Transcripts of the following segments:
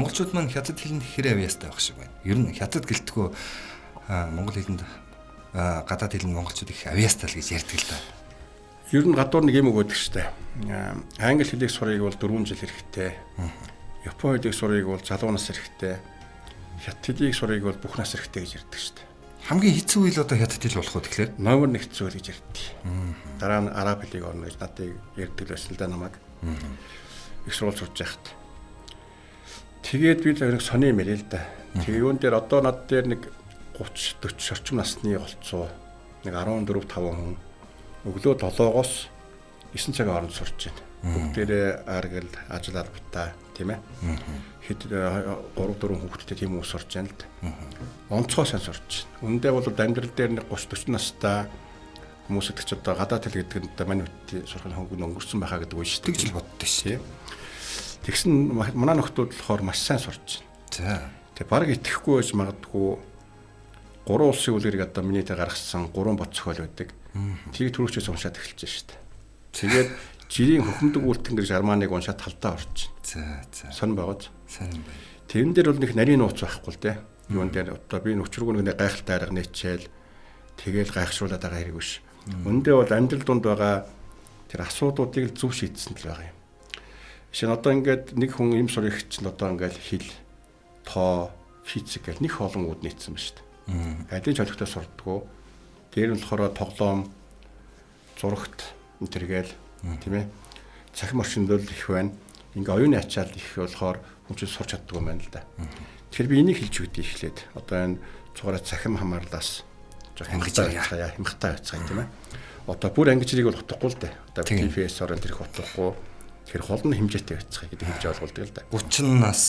Монголчууд маань хятад хэлэнд хэр авьяастай байх шиг байна. Ер нь хятад гэлтгүү монгол хэлэнд, гадаад хэлэнд монголчууд их авьяастай л гэж ярьдаг л да. Ер нь гадуур нэг юм өгөөд штэ. Англи хэлийг сурыг бол 4 жил хэрэгтэй. Япон хэлийг сурыг бол залуу нас хэрэгтэй. Хятад хэлийг сурыг бол бүх нас хэрэгтэй гэж ярьдаг штэ. Хамгийн хэцүү үйл одоо хятад хэл болох уу тэгэхээр? Номер 1 хэцүү л гэж ярьдаг. Дараа нь араб хэлийг орно гэж надыг ярьдаг л байсан л да намайг. Их сургууль сурж байхад. Тэгээд би л нэг сони юм яриа л да. Тэгээ юун дээр одоо над дээр нэг 30 40 орчим насны голцоо нэг 14 5 хүн өглөө 7-оос 9 цагийн хооронд сурч байна. Бүгдээрээ аргал ажил албатай, тийм ээ. Хэд 3 4 хүүхэдтэй тийм хүмүүс сурч байна л да. Онцгой сайн сурч байна. Үндэ бол амьдрал дээр нэг 30 40 настай хүмүүс гэдэг чи одоо гадаад хэл гэдэг нь одоо мань үтти сурах хөнгөн өнгөрсөн байхаа гэдэг үе шүү дээ. Тэгж л боддоо шүү. Тэгсэн манай нөхдүүд болохоор маш сайн сурч байна. За. Тэг баг итгэхгүй байж магадгүй 3 улсын үлгэрийг одоо миний тэ гаргасан 3 бот зохиол байдаг. Тийг түрүүчээс уншаад эхэлж шүү дээ. Тэгээд жирийн хөхмдөг үлтэн гэж арманыг уншаад талдаа орчих. За за. Сонь байгааз. Сонь байна. Тэрэн дээр бол нэг нарийн нууц байхгүй л дээ. Юун дээр одоо би нүчргүй нэг гайхалтай арга нээчээл тэгэл гайхшруулад байгаа хэрэг биш. Үндэ бол амьдрал дунд байгаа тэр асуудлуудыг л зөв шийдсэн л байгаа юм. Жишээ нь одоо ингээд нэг хүн юм сурах чинь одоо ингээд хэл, тоо, физик гэх нэг олон үүд нийцсэн ба шүү дээ. Алийг ч олигтой сурдгуу. Тэр нь болохоор тоглоом, зурагт энэ төргээл тийм ээ. Цахим орчинд л их байна. Ингээ оюуны ачаал их болохоор хүн чинь сурч чаддгүй юм байна л да. Тэгэхээр би энийг хэлж өгдөө эхлээд. Одоо энэ цугаараа цахим хамаарлаас жоох Ангиж хямхтай байцгаая, хямхтай байцгаая тийм ээ. Одоо бүр ангижрыг бол утгагүй л дээ. Одоо Тийм. TFS-оор энэ тэрх утгагүй. Тэгэхээр хол нь хэмжээтэй байцгаая гэдэг хэлж ойлгуулдаг л да. 30 нас.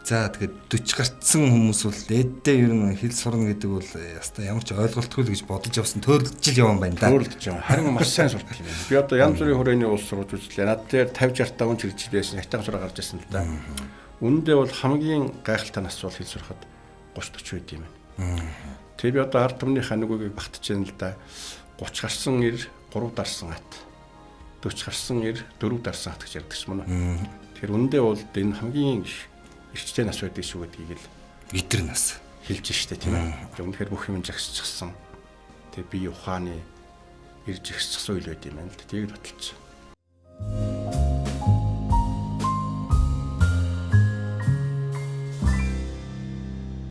За тэгээд 40 гарцсан хүмүүс бол эддээ ер нь хэл сурна гэдэг бол яста ямар ч ойлголтгүй л гэж бодож явсан төөрөлдөж л явсан байна да. Төөрөлдөж байгаа. Харин маш сайн сурдаг юм байна. Би одоо янз бүрийн хүрээний улс сурж үзлээ. Над дээр 50 60 та хүн чирч байсан. Хятад сураа гарч ирсэн л да. Үүндээ бол хамгийн гайхалтай нас бол хэл сурахад 30 40 үед юм байна. Тэгээ би одоо ард түмний ханигуйг багтж байна л да. 30 гарсан ир 3 дарсан ат. 40 гарсан ир 4 дарсан ат гэж ярьдаг ч юм уу. Тэгэхээр үүндээ бол энэ хамгийн их эрчтэй нас байдаг шүү гэдгийг л Идэр нас. хэлж штэ тийм ээ. Тэгээ үнэхээр бүх юм жагсчихсан. Тэгээ бие ухааны ирж ихссэн үйл байд юм байна л да. Тийг л баталж.